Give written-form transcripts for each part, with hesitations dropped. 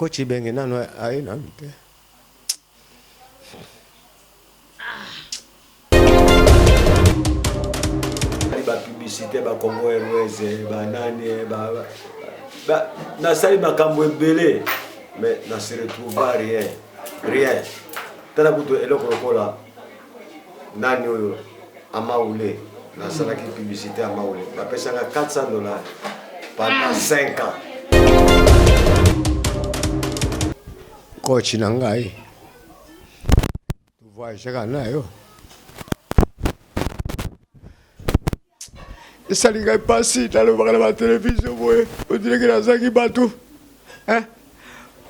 Coach Ibenge nanu aye nanu te. Ba publicité ba Congo Airways ba nani ba, ba nasali makambo ebele mais na se retrouva rien rien tala kutu eloko lokola nani oyo amaule nasalaki publicité ya maule bapesanga 400 dollars pendant 5 ans. Coach na ngai tovoyagaka na yo esali ngai mpasi nalobaka na batelevizio boye odireke nazangi bato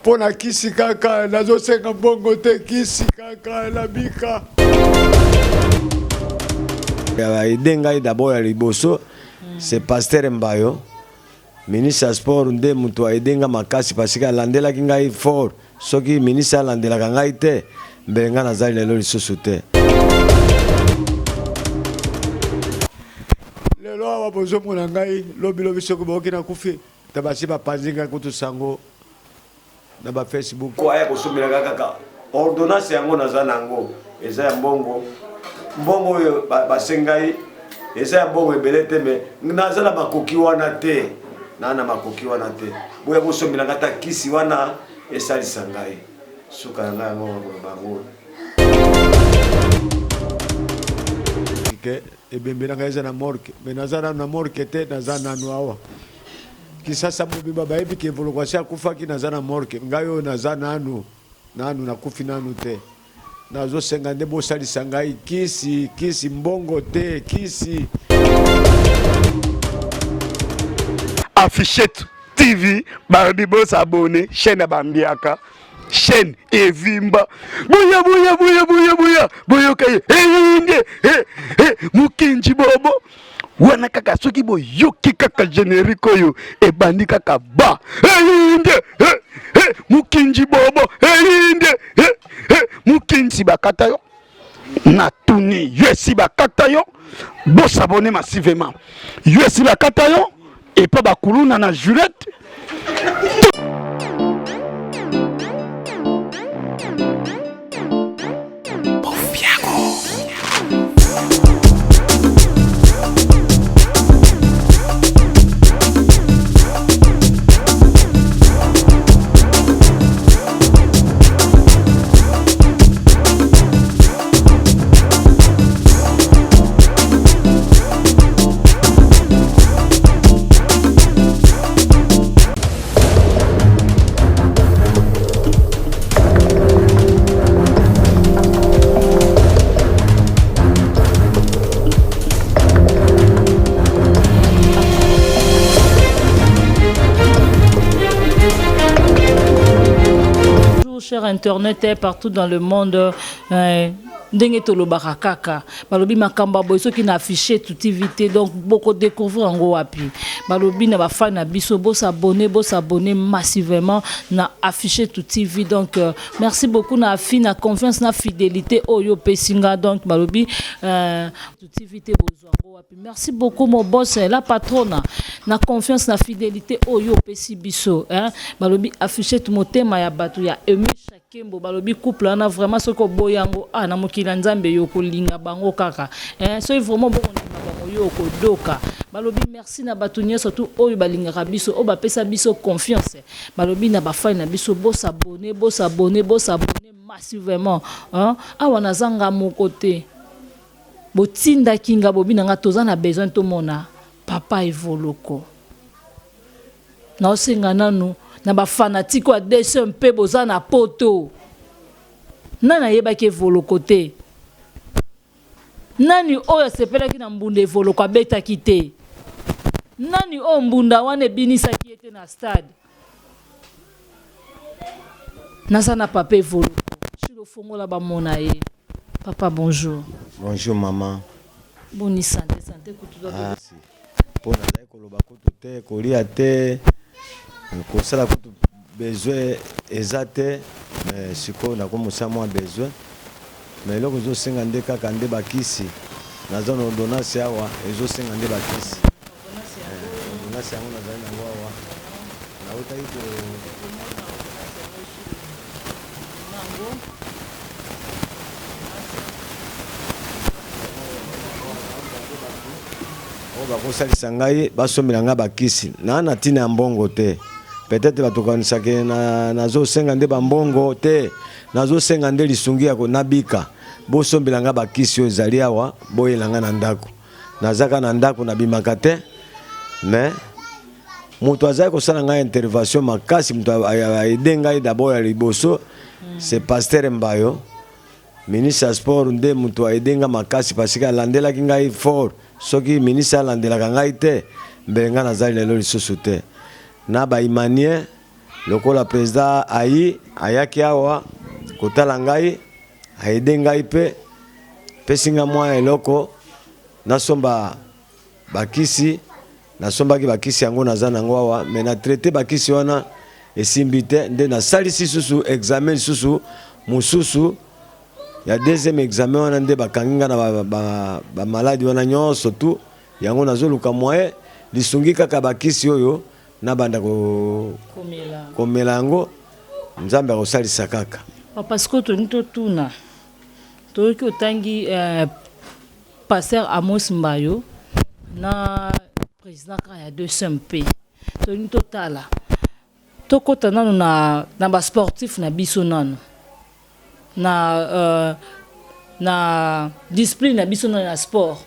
mpo na kisi kaka nazosenga mbongo te kisi kaka nabika. Aide ngai d'abord ya liboso c'est pasteur Mbayo ministre ya sport nde moto aide nga makasi parce que alandelaki ngai fort soki ministre alandelaka ngai te mbele ngai nazali lelo lisusu te. Lelo awa bozomona ngai lobi lobi soki boyoki nakufi Ta basi bapanzi ngai kutu sango na ba Facebook. Ko aya kosombela nga kaka ordonnance yango naza na yango eza ya mbongo mbongo oyo basengi ngai eza ya mbongo ebele te me naza na makoki wana te naa na makoki wana te boya bosombela ngai ata kisi wana esalisa ngai suka na ngai yango koloba yango ke ebembe na ngai eza na morgue me naza nanu na morgue te naza nanu awa Kisasa mobimba bayebi ke Evoloko asi akufaki naza na morgue ngai oyo naza nanu nanu nakufi nanu te nazo senga nde bosalisa ngai kisi kisi mbongo te kisi. Affichette TV balobi bo s'abonner chaîne ya ba mbiaka chaîne evimba boya boya boya boya boya boyoka ye eyinge eh, eh, mukinji bobo wana kaka soki boyoki kaka generique oyo ebandi kaka ba eyinde eh, eh, mukinji bobo eyinde eh, eh, mukinji bakata yo natuni yo esi bakata yo bosabone massivement yo esi bakata yo epa bakuluna na Juliette. Cher internet partout dans le monde euh, ndenge tolobaka kaka balobi makambo ya boye soki na affiche tu tv te donc boko découvrir yango wapi balobi na bafani na biso bosabonne bosabonne massivement na affiche tu tv donc euh, merci beaucoup na afi na confiance na fidélité oyo opesi nga donc balobi euh, tu tv te bozwa yango wapi merci beaucoup mon boss la patrona na confiance na fidélité oyo opesi biso hein? balobi affiche tu motema ya bato ya emisha Kembo balobi couple wana vraiment soki oboyi yango ah na mokili ya nzambe yo okolinga bango kaka eh soki vraiment boko ndima bango yo okodoka balobi merci na batu nioso tout oyo balingaka biso oyo bapesa biso confiance balobi na ba fan na biso bo s'abonner bo s'abonner bo s'abonner massivement hein awa naza nga moko te botindaki nga bobi na nga toza na besoin tomona papa evoloko Naosenga nanu na ba fanatique oyo ya DCMP boza na poto nani ayebaki evoloko te nani oyo asepelaki na mbunda evoloko abetaki te nani oyo mbunda wana ebinisaki ye te na stade naza na papa evoloko shilo fongola bamona ye papa bonjour bonjour maman boni sante sante kutu ah. Po nazali koloba kutu te, kolia te, kosala kutu besoin eza te, mais sikoyo nakomi kosala mwa besoin, mais eloko ezo senga nde kaka nde ba kisi, naza na ordonnance awa ezo senga nde ba kisi, ordonnance yango nazali na yango awa, nawutaki ko. Oyo bakosalisa ngai, basombela ngai bakisi. Naa na ntina ya mbongo te. Peut-être bato kanisaka nazosenga nde bambongo te, nazosenga nde lisungi ya nabika. Bosombela ngai bakisi oyo ezali awa, boyela ngai na ndako. Nazaka na ndako, nabimaka te, mais moto azali kosala ngai intervention makasi, moto aide ngai d'abord ya liboso, c'est Pasteur Mbayo, ministre ya sport, nde moto aide ngai makasi parce que alandelaki ngai fort. Soki ministre alandelaka ngai te, mbele ngai nazali lelo lisusu te. Na baimanien lokola président ayi ayaki awa kotala ngai, aide ngai mpe pesi ngai mwa eloko nasomba bakisi. Nasombaki bakisi yango, naza nango awa, mais na traité bakisi wana esimbi te. Nde nasalisi susu examen lisusu mosusu ya deuxième examen wana, nde bakangi nga na bamaladi wana nyonso tu. Yango nazoluka moyen, lisungi kaka bakisi oyo nabanda komela yango. Nzambe akosalisa kaka. Papa, sikoyo tolingi totuna, toyoki otangi pasteur Amos Mbayo na président kaka ya 2MP. Tolingi totala, tokɔta nano na basportif na biso, nano na discipline na biso, nano na sport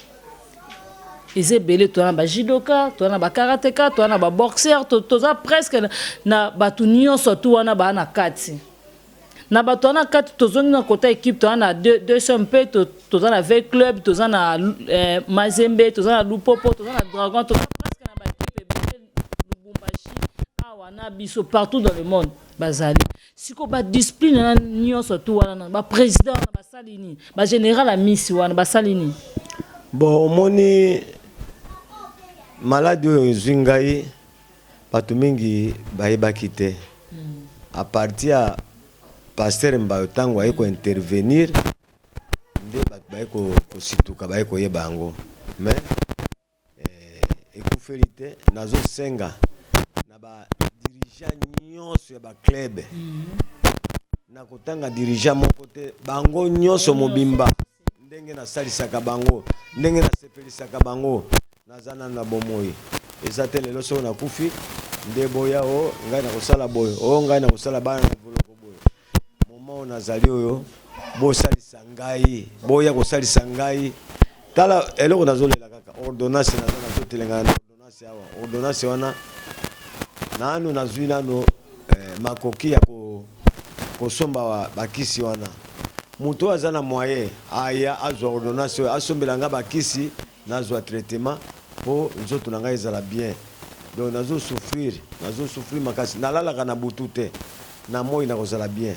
eza ebele. Toza na bajudoka, toza na bakarateka, toza na baboxer, toza presque na bato nyonso tu wana baa na kati na bato wana kati. Tozongi na kota équipe, toza na 2MP, toza na V Club, toza na Mazembe, toza na Lupopo, toza na Dragon, toza presque na baéquipe ebele. Lubumbashi awa na biso, partout dans le monde bazali. Sikoyo badiscipline wana nyonso tu wana, na baprésident wana basali nini? Bagénéral Amisi wana basali nini? Bon, omoni maladi oyo ezwi ngai, bato mingi bayebaki te. À partir ya pasteur Mbayo, ntango aye kointervenir, nde bato baye kosituka, baye koyeba yango. Mais ekufeli te. Nazosenga na badirigeant nyonso ya baclub, na kotanga dirigeant moko te, bango nyonso mobimba, ndenge nasalisaka bango, ndenge nasepelisaka bango, naza nanu na bomoi. Eza te lelo soki nakufi nde boya o ngai nakosala boye, o ngai nakosala bana na Evoloko boye. Moma oyo nazali oyo, bosalisa ngai, boya kosalisa ngai. Tala eloko nazolela kaka ordonnance. Naza nazotelengana na ordonnance awa. Ordonnance wana nanu nazwi nano makoki ya kosomba bakisi wana. Moto oyo aza na moyen aya azwa ordonnance oyo, asombela nga bakisi, nazwa traitement mpo nzoto na ngai ezala bien. Donc nazosouffrir, nazosouffrir makasi. Nalalaka na butu te, na moi nakozala bien,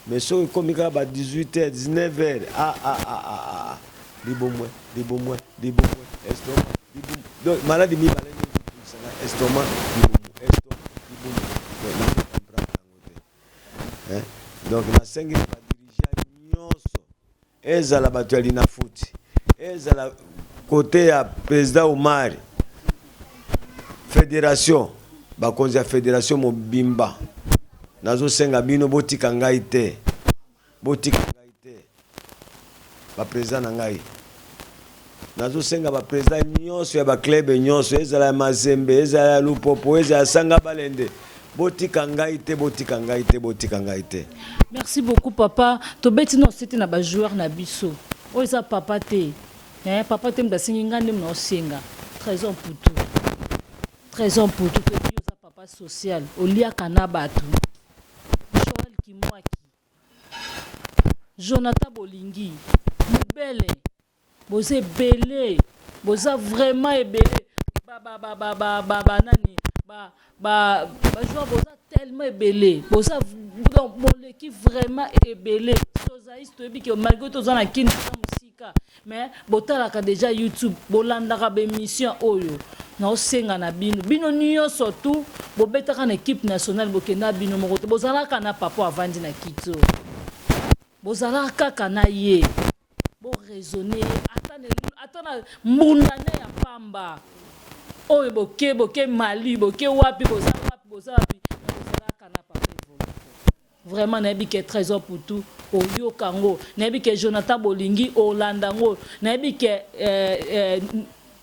mais soki ekomi kaka ba 18 heures, 19 heures, ah, ah, ah, ah, ah. Libumwe, libumwe, libumwe, estomac, libumu. Donc maladi mibale nde ezotulisanga: estomac, libumu, estomac, libumu. Donc nazocomprendre yango te, hein? Donc nasengi na badirigeant nyonso, ezala bato ya Linafoot, ezala côté ya président Omar, fédération, bakonzi ya fédération mobimba, nazosenga bino botika ngai te, botika ngai te. Baprésident na ngai, nazosenga baprésident nyonso ya baclub nyonso, ezala ya Mazembe, ezala ya Lupopo, ezala ya Sanga Balende, botika ngai te, botika ngai te, botika ngai te. Merci beaucoup, papa. Tobeti no sete na bajoueur na biso oyo eza papa te, papa te. Moto asengi ngai nde moto naosenga. Trésor Putu, Trésor Putu, toyebi oza papa social, oliaka na bato. Joel Kimwaki, Jonathan Bolingi Mobele, boza ebele, boza vraiment ebele. Banani bajoueur, boza tellement ebele, boza donc boleki vraiment ebele. Sozaïs, toyebi ke malgré toza na Kini, toza mosika, mais botalaka déjà YouTube, bolandaka baémission oyo. Naosenga na bino, bino nyonso tu bobetaka na équipe nationale, bokenda bino moko te, bozalaka na papa avandi na kiti oyo, bozalaka kaka na ye. Boraisonne ata na mbundane ya pamba oyo. Boke, boke Mali, boke wapi, boza wapi, boza wapi, bozalaka na papa Evoloko. Vraiment nayebi ke Tresor Putu oyoka yango, nayebi ke Jonathan Bolingi olanda yango, nayebi ke eh, eh,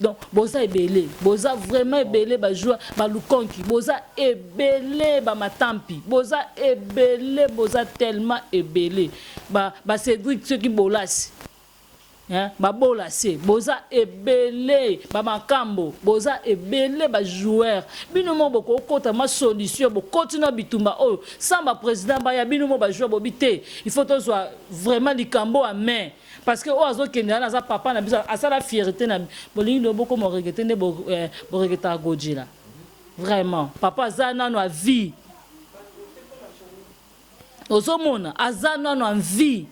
donc boza ebele, boza vraiment ebele ba joueurs ba Lukonki, boza ebele ba Matampi, boza ebele, boza tellement ebele ba ba Cedric soki Bolasi. Hein ba bola se boza ebele ba makambo boza ebele ba joueur bino moko boko kota ma solution bokoti na bitumba oyo sans ba president baya bino moko ba joueur bobi te il faut tozwa vraiment likambo a main parce que oyo azo kende wana aza papa na biso asala fierté na bolingi lelo bokoma regrette nde bo, eh, bo regrettaka Godjila vraiment papa aza nano a vie Ozomona aza nanu en vie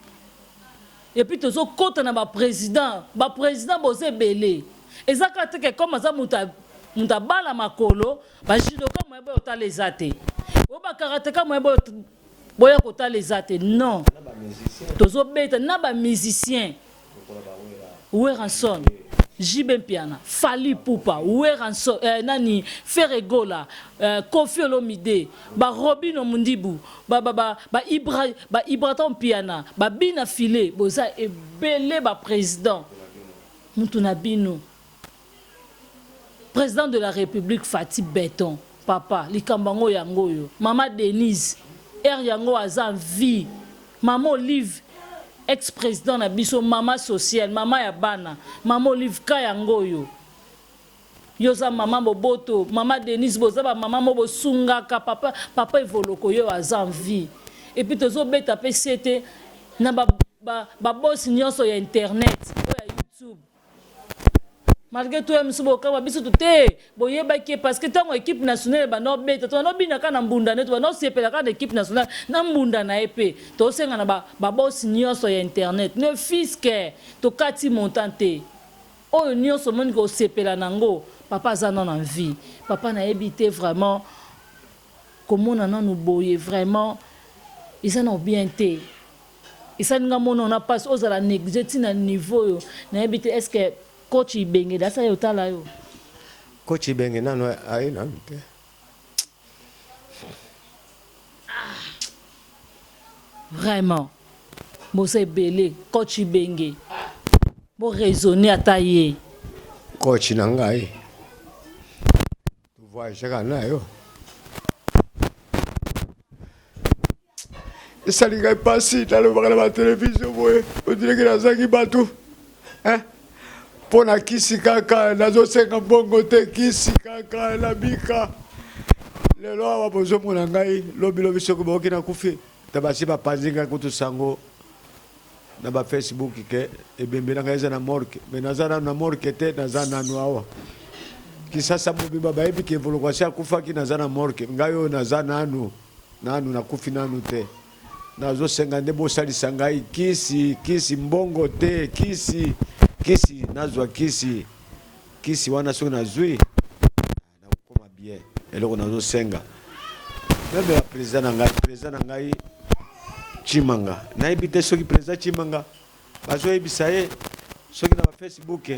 et puis tozo kota na ba president ba president boza ebele eza kaka te ke comme aza mutu mutu abala makolo ba judoka moyen boya kotala eza te oyo ba karateka moyen boya boya kotala eza te non tozo beta na ba musiciens Werrason, JB Mpiana, Fally Ipupa, Werrason eh, nani Ferre Gola, eh, Koffi Olomide, ba Robino Mundibu, ba ba ba ba Ibra ba Ibrator Mpiana, ba Bina Filet, boza ebele ba president. Mutu na bino. President de la Republique Fatshi Beton papa likambo yango yango oyo mama Denise heure yango aza en vie mama Olive ex president na biso mama sociale mama ya bana mama Olive ka yango oyo yo oza mama boboto mama Denise boza ba mama mo bosungaka papa papa Evoloko yo aza en vie et puis tozo beta pe sete na ba ba, ba boss nyonso ya internet oyo ya YouTube Malgre tout ya misu bokamwa biso tu te boyebaki ye parce que tango equipe nationale ebanda obeta tobanda obina kaka na mbunda ne tobanda osepela kaka na equipe nationale na mbunda na ye pe tosenga na ba ba boss nionso ya internet ne fils que tokati montant te oyo nionso omoni ke osepela na ngo papa aza nanu en vie papa nayebi te vraiment komona nanu boye vraiment eza nanu bien te. Esali nga mona na pasi ozala neglige ti na niveau oyo nayebi te est ce que coach Ibenge asi aye otala yo? Coach Ibenge nanu aye nanu te. Ah vraiment boza ebele coach Ibenge bo raisonner ata ye. Coach na ngai to voyagaka na yo. Esali ngai mpasi nalobaka na batelevizio boye odireke nazangi bato mpo na kisi kaka nazosenga mbongo te kisi kaka nabika lelo awa bozomona ngai lobilobi soki boyoki nakufi ta basi bapanzi ngai kutu sango na ba Facebook ke ebembe na ngai eza na morgue mais naza nanu na morgue te naza nanu awa Kisasa mobimba bayebi ke Evoloko asi akufaki naza na morgue ngai oyo naza nanu nanu nakufi nanu te nazo senga nde bosalisa ngai kisi kisi mbongo te kisi kisi nazwa kisi kisi wana soki nazui Nakokoma bien eloko nazo senga meme ya president na ngai president na ngai Tshimanga nayebi te soki president Tshimanga bazoyebisa ye soki na ba Facebook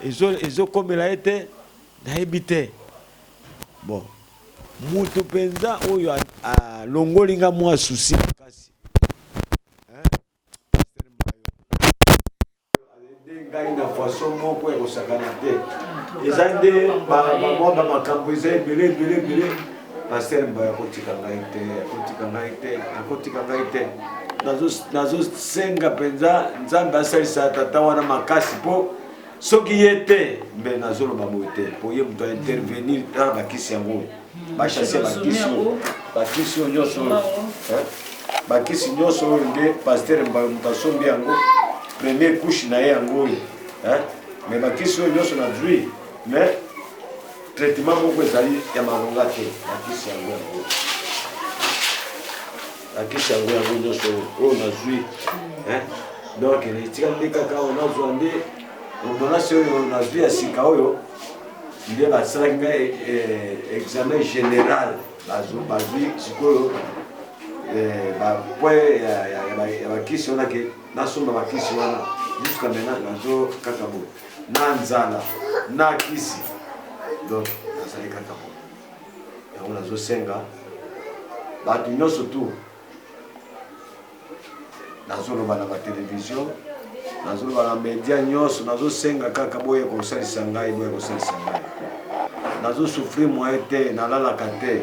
ezo ezokomela ye te nayebi te bon mutu mpenza oyo alongoli nga mwa souci makasi hein? Pasteur Mbayo Nde ngai na façon moko ya kosakana te eza nde bamwa bamakambo eza ebele ebele ebele paster mbayo akotika ngai te akotika ngai te akotika ngai te nazosenga mpenza nzambe asalisa tata wana makasi mpo soki ye te mbe nazoloba boye te mpo ye moto aintervenir tala bakisi yango oyo bachase bakisi oyo bakisi oyo nyonso oyo bakisi nyonso oyo nde paster mbayo moto asombi yango premier couche na ye yango oyo mais bakisi oyo nyonso nazwi mais traitement moko ezali ya malonga te bakisi yango yango bakisi yango yango nyonso oyo nazwi donc etika nde kaka oyo nazwa nde ordonnance oyo nazwi ya sika oyo nde basalaki ngai eh, examen général bazwi sikoyo eh, bapoint ya bakisi wana ke nasomba bakisi wana jusqu'à maintenant nazo kaka boye na nzala na kisi donc nazali kaka boye yango nazosenga bato nyonso tout. Nazoloba na ba television, nazoloba na media nyonso, nazosenga kaka boye kosalisa ngai, boye kosalisa ngai. Nazo souffrir moyen te, nalalaka te.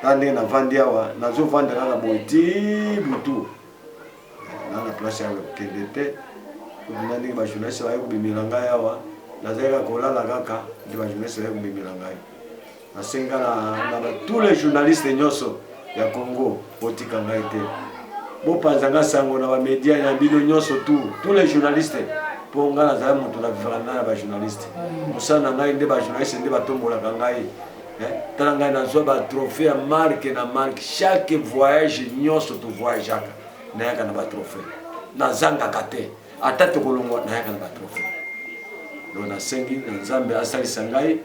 Ta ndenge navandi awa, nazovanda kaka boye ti butu. Na na place ya kokende te. Kutu na ndenge ba journaliste baye kobimela ngai awa, nazali kaka kolala kaka nde ba journaliste baye kobimela ngai. Nasenga na, na tous les journalistes nyonso ya Congo botika ngai te. Bopanza nga sango na ba media ya bino nyonso tout, tous les journalistes mpo ngai nazali moto na vivaka na ba journaliste. Mosala na ngai nde ba journaliste nde batombolaka ngai. Eh, tala ngai nazwa ba trophée ya marque na marque chaque voyage nyonso to voyageaka nayaka na ba trophée nazangaka te ata tokolongwa nayaka na ba trophée donc nasengi na Nzambe asalisa ngai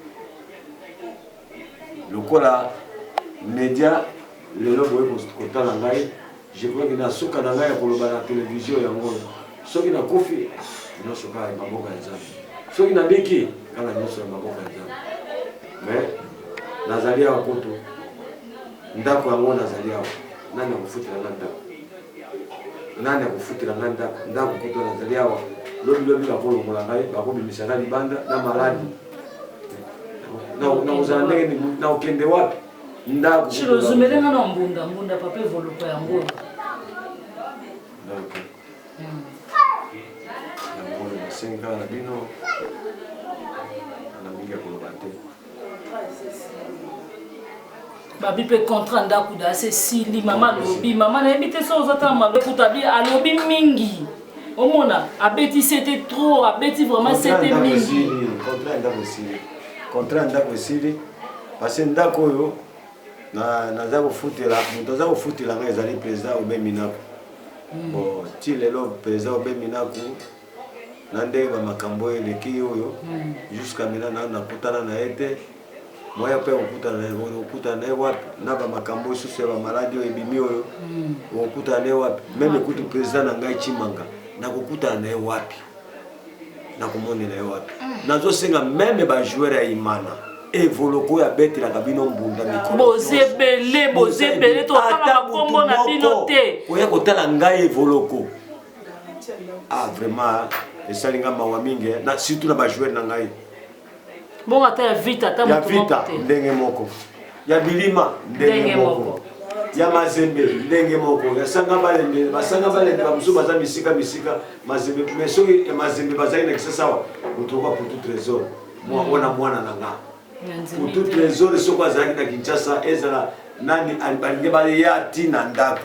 Lokola media lelo boye kotala ngai, je crois que na suka na ngai ya koloba na television yango oyo. Soki nakufi nyonso kaka ya maboko ya Nzambe, soki nabiki kaka nyonso ya maboko ya Nzambe. Mais nazali awa kutu ndako yango nazali awa, nani akofutela ngai ndako? Nani akofutela ngai ndako? Ndako kutu nazali awa, lobi lobi bakolongola ngai, bakobimisa ngai libanda na maladi nakozala ndenge nini nakokende wapi ndako ozumele nga na mbunda mbunda papa evoluka yango donc yango nasengi kaka na bino na mingi ya koloba te babi mpe contrat ndako dasi esili mama alobi mama nayebi te soki ozotala malokuta abi alobi mingi omona abeti sete trop abeti vraiment sete mingi contrat ya ndako esili contrat ya ndako esili parce ndako oyo naza kofutela moto aza kofutela ngai ezali président obe minaku hmm. bon ti lelo président obe minaku na ndenge bamakambo oyo eleki oyo hmm. jusqu'à maintenant nanu nakutana na ye te moya mpe okutana na ye okutana na ye wapi na bamakambo lisusu ya bamaladi oyo ebimi oyo hmm. okutana na ye wapi meme kutu président na ngai chimanga nakokutana na ye wapi nakomonela ye wapi hmm. nazosenga meme bajoueur ya imana evoloko oyo abetelaka bino mbunda mikolo boza ebele boza ebele totanga bakombo na bino te koya kotala ngai evoloko ah vraiment esali ngai mawa mingi eh. na surtout na bajoueur na ngai bongo ata ya vita ata ya vita ndenge moko ya bilima ndenge moko ya mazembe ndenge moko ya sanga balende basanga balende bamosusu baza misika misika mazembe mais soki ya mazembe bazali na kisasa awa moto okoa putu trésor wana mwana na nga putu trésor soki azalaki na kinshasa ezala nani balingi baya ti na ndako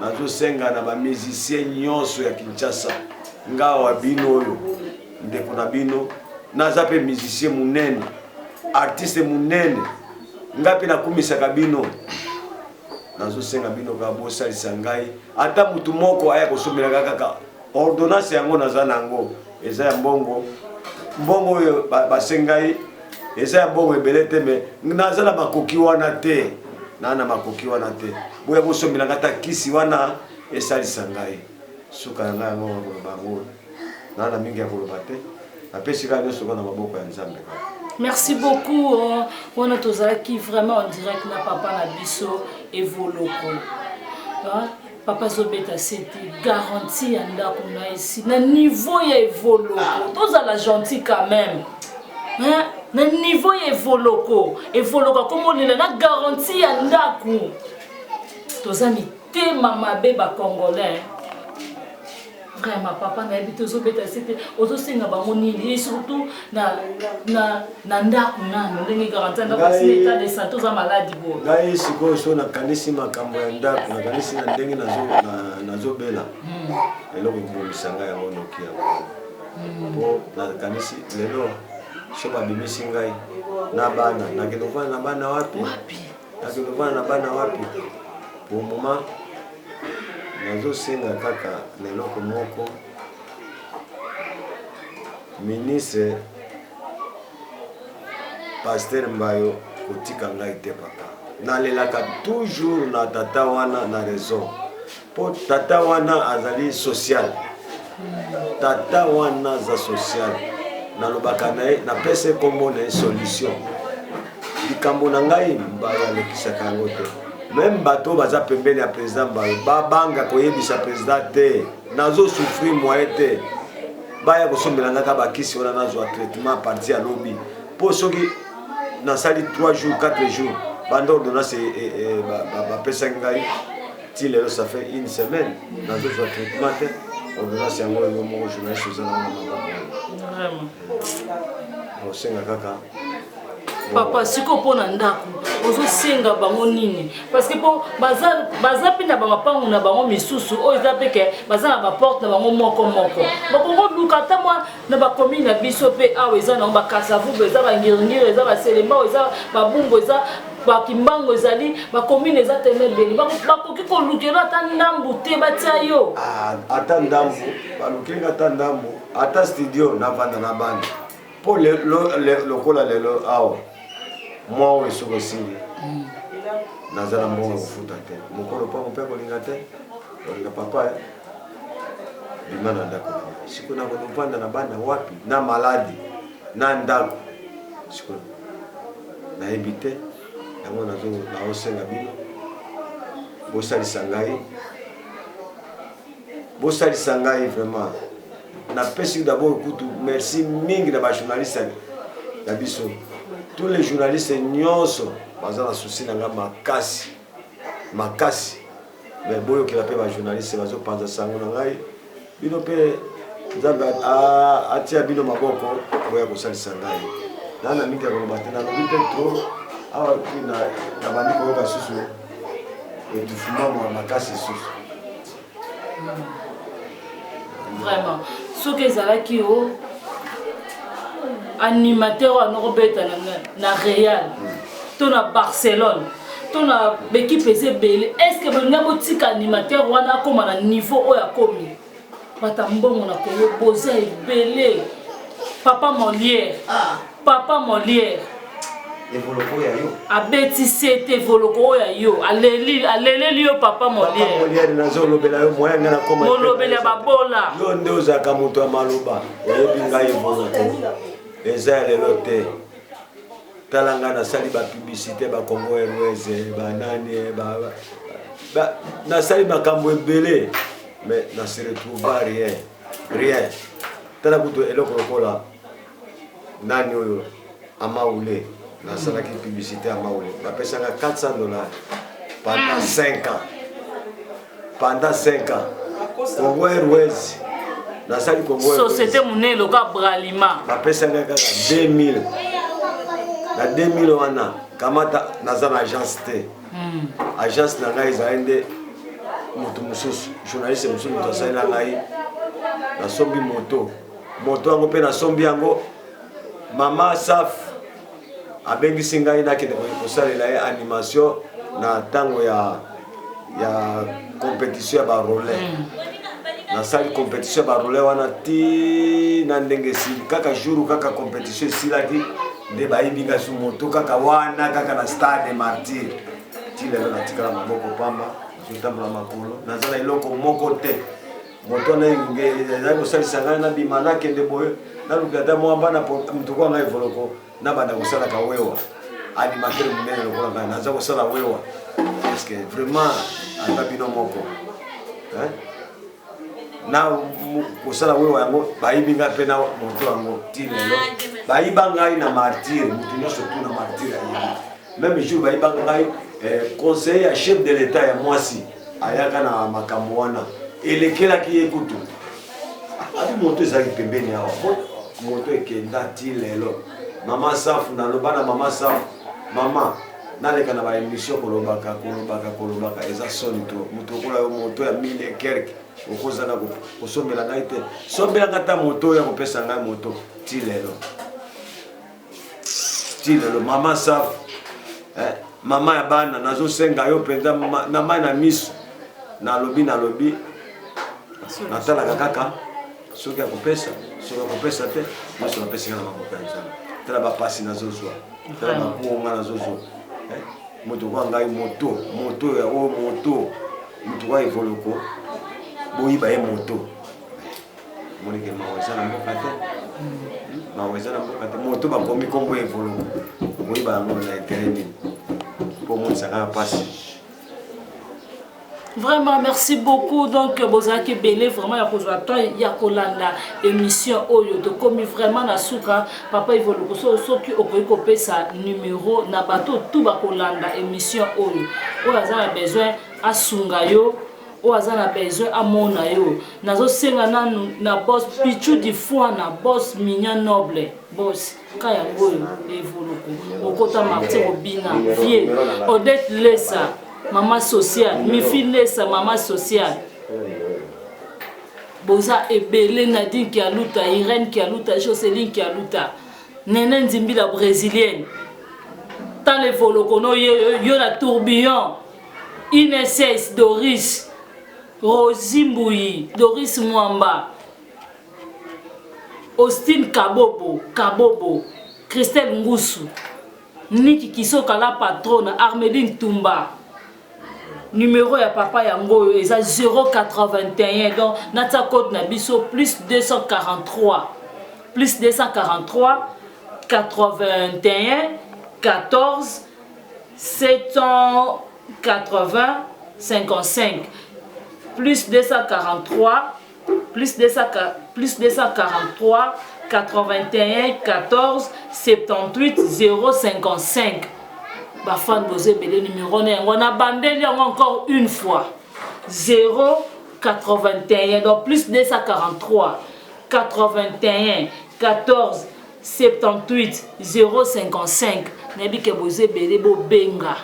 Nazo senga na ba musiciens nyonso ya Kinshasa, nga wa bino oyo ndeko na bino, naza pe musicien munene, artiste munene, nga pe nakumisaka bino. Nazo senga bino kaka bosalisa ngai, ata mutu moko aya kosombelaka kaka ordonnance yango naza nango, eza ya mbongo, mbongo oyo basengi ngai eza ya mbongo ebele te, mais naza na makoki wana te, na na makoki wana te. Boya bosombela ngai ata kisi wana esalisa ngai. Suka na ngai yango koloba yango, na na mingi ya koloba te, napesi kaka nyonso kaka na maboko ya Nzambe kaka. Merci beaucoup. Oh, wana tozalaki vraiment en direct na papa na biso Evoloko. Hein? Papa azobeta sete garantie ya ndako na esi na niveau ya Evoloko. Tozala gentil quand même. Hein? Na niveau ya Evoloko, Evoloko akomolela na garantie ya ndako. Toza mitema mabe ba Congolais. Vraiment papa nayebi te ozobeta sete ozosenga bango nini et surtout na, na, na ndako nano ndenge garantie ya ndako esili état de santé oza maladi boye. Ngai sikoyo so nakanisi makambo ya ndako, nakanisi na ndenge nazobela eloko ekobomisa ngai yango noki yango mpo nakanisi lelo so babimisi ngai na bana, nakende kovanda na bana wapi? Nakende kovanda na bana wapi? Pour moment nazosenga kaka na eloko moko, ministre Pasteur Mbayo kotika ngai te papa. Nalelaka toujours na tata wana na raison, po tata wana azali social, tata wana aza social. Nalobaka na ye, napesa ye kombo na ye solution. Likambo na ngai Mbayo alekisaka yango te. Meme bato oyo baza pembeni ya president Mbayo babanga koyebisa president te nazo souffrir moyen te baya kosombela nga kaka bakisi wana nazwa traitement parti ya lobi mpo soki nasali 3 jours 4 jours banda ordonnance bapesaki ngai ti lelo ça fait une semaine nazozwa traitement te ordonnance yango yo moko journaliste oza nango na maboko osenga kaka Papa sikoyo mpo na ndako ozosenga bango nini parce que mpo baza baza mpe na bamapangu na bango misusu oyo eza mpe ke baza na baporte na bango moko moko bakongo luka ata mwa na bacommune na biso mpe awa eza nango bakasavubu eza bangiringiri eza baselembao eza babumbu eza bakimbango ezali bacommune eza teme ebele bakoki kolukela ata ndambu te batia yo ah, ata ndambu balukenga ata ndambu ata studio navanda na bana mpo lokola lelo awa mwa oyo soki osili mm. naza na mbongo ya kofuta te mokolo mpango mpe akolinga te kolinga papa eh. bima na ndako na ngai sikoyo nakonovanda na bana wapi na maladi na ndako sikoyo nayebi te yango nazosenga bino bosalisa ngai Bosalisa ngai vraiment. Napesi d'abord kutu merci mingi na ba journaliste na biso. Tous les journalistes nyonso baza na souci na ngai makasi. Makasi. Mais boyokela pe ba journaliste bazopanza sango na ngai. Bino pe Nzambe atia bino maboko boya kosalisa ngai. Na na mingi ya koloba te nalobi pe trop awa nabandi koyoka susu etufuma mwa makasi susu. Vraiment soki ezalaki yo animateur oyo anokobeta na, na Real to na Barcelone to na baekipe eza ebele est ce que bolinga botika animateur wana akóma na niveau oyo akomi bata mbongo na Congo boza ebele papa Molière ah. Papa Molière evoloko ya yo abeti sete evoloko oyo ya yo aleli aleleli yo papa Molière papa Molière nazolobela yo moyen nga nakoma molobeli ya babola yo nde ozalaka moto ya maloba oyebi ngai evoloko eza ya lelo te tala ngai nasali bapublicité ba Congo Airways banani ba, ba, nasali makambo ebele mais na se retrouva rien rien tala kutu eloko lokola nani oyo amaule nasalaki publicité ya maule bapesanga 400 dollars pendant 5 ans pendant 5 ans Congo Airways nasali Congo société monene loka Bralima bapesanga kaka 2000 na 2000 wana kamata naza na agence te hmm. agence na ngai ezali nde moto mosusu journaliste mosusu moto asalela ngai nasombi moto moto yango mpe nasombi yango mama saf abengisi ngai nakende kosalela ye animation na ntango ya ya competition ya barole mm. nasali competition ya barole wana ti na ndenge esili kaka jour kaka competition esilaki nde bayibi ngai su moto kaka wana kaka na stade martyr ti lelo natikala maboko pamba nazotambola makolo naza na eloko moko te moto wana ezali kosalisa ngai nabima nakende boye naluka ata mwa bana moto kwa ngai evoloko nabanda kosalaka wewa animateur monene lokola ngai naza kosala wewa parce que vraiment ata bino moko na kosala wewa yango bayibi ngai mpe na moto yango ti lelo bayiba ngai na martyre moto nyonso tu na martyre ayebi meme jour bayiba ngai eh, conseiller ya chef de l'etat ya mwasi ayaka na makambo wana elekelaki ye kutu abi moto ezalaki pembeni awa moto ekenda ti lelo mama safu naloba na mama safu mama naleka na baemission kolobaka kolobaka kolobaka eza soni to moto okola yo moto ya mille quelque okozanga kosombela ngai te sombela ngai ata moto oyo akopesa ngai moto ti lelo ti lelo mama safu eh, mama ya bana nazosenga yo mpenza na mai na miso nalobi nalobi natalaka kaka soki akopesa soki akopesa te nyonso napesi nga na maboko ya nzambe tala bapasi nazozwa tala bakuo nga nazozwa eh, moto kwa ngai moto moto ya oyo moto moto kwa evoloko boyiba ye moto Monike mawa eza na mboka te mawa eza na mboka te moto bakomi nkombo evoloko okoyeba yango na interet nini mpo omonisaka ya mpasi. Vraiment, merci beaucoup. Donc, bozalaki ebele vraiment ya kozwa temps ya kolanda émission oyo. Tokomi vraiment na suka. Papa Evoloko, soki okoki kopesa numéro na bato tout bakolanda émission oyo. Oyo aza na besoin asunga yo, oyo aza na besoin amona yo. Nazosenga nanu na boss Pichu Difuana, boss Mignon Noble, boss ka yango oyo Evoloko. Okota Martin Obina, vieux Odette Lesa, mama sociale, Mifi Lesa, mama sociale. Boza ebele, Nadine Kialuta, Irène Kialuta, Joseline Kialuta, Nene Nzimbi la brésilienne. Tala Evoloko no yo, yo na tourbillon. INSS Doris, Rosie Mbuyi, Doris Mwamba, Austin Kabobo, Kabobo, Christelle Ngusu, Niki Kisoka la patrona, Armeline Tumba. Numéro ya papa yango oyo eza 081, donc natia code na biso plus 243, plus 243 81 14 780 55, plus 243, plus 200, plus 243 81 14 78 055. Bafan boza ebele, numéro na yango nabandeli yango encore une fois 081, donc plus 243 81 14 78 055. Nayebi ke boza ebele, bobenga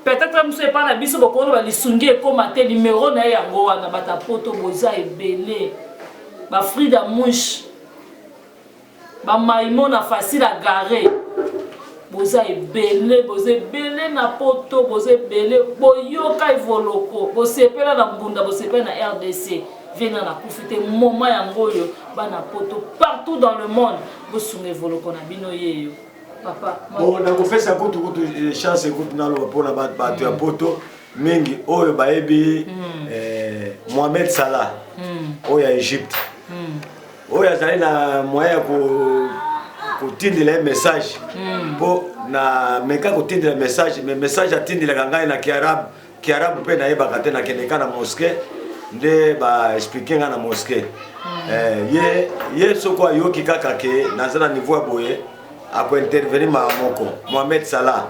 peut-être mosu epai na biso bokoloba lisungi ekóma te. Numéro na ye yango wana. Bato ya poto boza ebele, bafrida mouche, bamaimona facile à garer, boza ebele, boza ebele na poto, boza ebele. Boyoka Evoloko, bosepela na mbunda, bosepela na RDC. Vena nakufi te. Moma yango oyo, bana poto partout dans le monde, bosunga Evoloko na bino yeyo, papa. Bon, nakopesa kutu chance kutu naloba mpona bato ya poto mingi oyo bayebi Mohamed Salah oyo ya Egypte, oyo azali na moyen ya kotindela ye message, mpo na meka kotindela message, mais message atindelaka ngai na kiarabe, kiarabe mpe nayebaka te. Nakendeka na mosquée nde baexpliquer ngai na mosquée. Ye soko ayoki kaka ke naza na niveau ya boye, akointervenir maka moko. Mohamed Salah,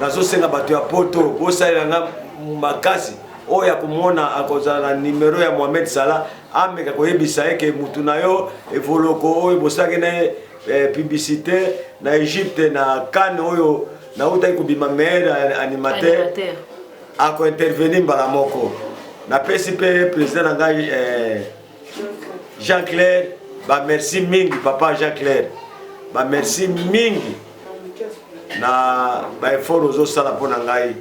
nazosenga bato ya poto bosalela nga makasi. Oyo akomona akozala na numero ya Mohamed Salah, ameka koyebisa ye ke mutu na yo Evoloko oyo bosalaki na ye publicité na Egypte na CAN oyo nautaki kobima meilleur animateur, Animateur. Akointervenir mbala moko. Napesi mpe président na ngai Jean Clair bamerci mingi. Papa Jean Clair, bamerci mingi na baeffort ozosala mpo na ngai.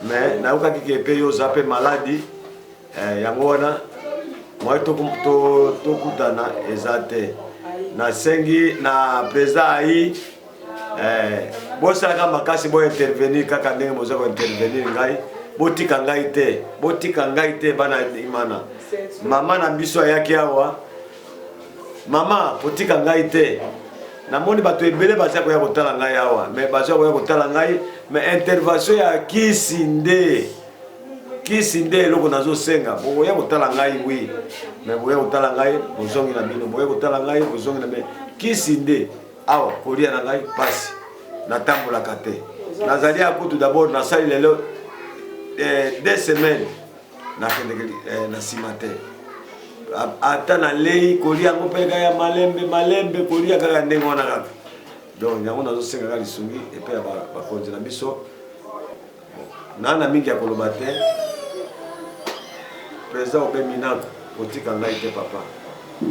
Mais nayokaki ke mpe yo oza mpe maladi, yango wana moi tokutana eza te. Nasengi na président ai bosalaka makasi, bointervenir kaka ndenge boza kointervenir ngai. Botika ngai te, botika ngai te. Bana imana, mama na biso ayaki awa, mama, kotika ngai te. Namoni bato ebele baza koya kotala ngai awa, mais baza koya kotala ngai, mais intervention ya kisi nde, kisi nde eloko nazosenga. Bokoya kotala ngai, oui, mais boya kotala ngai, bozongi na bino, boya kotala ngai, bozongi na bino. Kisi nde awa, kolia na ngai mpasi, natambolaka te, nazali ya kutu. D'abord nasali lelo 2 semaines nakendeke na nsima te. Ata nalei, kolia yango mpe kaka ya malembe malembe, kolia kaka ndenge wana kaka. Donc yango nazosenga kaka lisungi epai ya bakonzi na biso. Naa na mingi ya koloba te. Président Obeminako, kotika ngai te papa.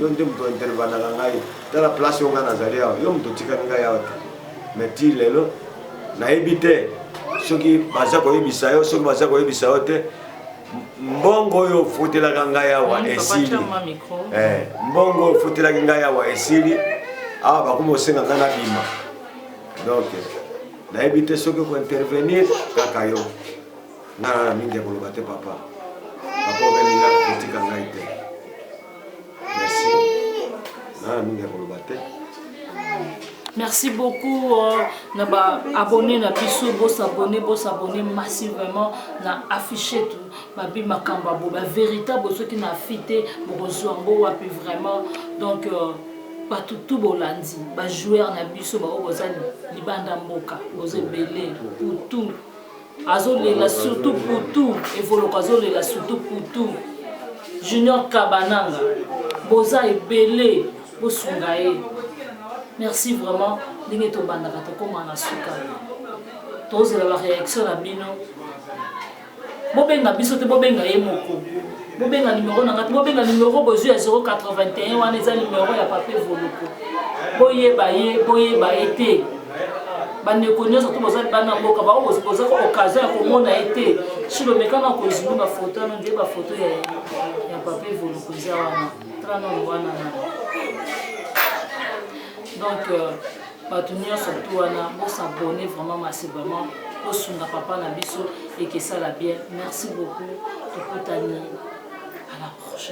Yo nde moto intervenaka ngai. Tala place oyo ngai nazali awa, yo moto otikani ngai awa te. Mais ti lelo nayebi te soki baza koyebisa yo, soki baza koyebisa yo te. Mbongo oyo ofutelaka ngai awa esili. Mbongo oyo ofutelaki ngai awa esili. Awa bakomi kosenga ngai nabima. Donc nayebi te soki kointervenir kaka yo. Ngai na mingi ya koloba te papa. Papa Obeminga, kotika ngai te. Merci, ngai na mingi ya koloba te. Merci beaucoup euh, na ba abonné na biso, bo s'abonner, bo s'abonner massivement na afficher tout. Babi makambo bo ba véritable soki na fité bokozwa ngo wapi vraiment. Donc euh, bato tout bolandi ba joueur na biso ba oyo boza libanda mboka boza ebele pour tout azolela surtout pour tout evoloko azolela surtout pour tout junior kabananga boza ebele bosunga ye merci vraiment ndenge tobandaka tokóma na suka tozela baréaction na bino bobenga biso te bobenga ye moko bobenga numero na nga te bobenga numero bozwi ya 081 wana eza numero ya papa evoloko boyeba ye boyeba ye te bandeko nyonso to boza libanda mboka bao boza ko occasion ya komona ye te shilomeka na kozumi bafoto wana nde bafoto ya, ya papa evoloko eza wana tala nano wana na donc euh, bato nyonso tu wana bosabonne vraiment massivement bosunga papa na biso ekesala bien merci beaucoup tokutani.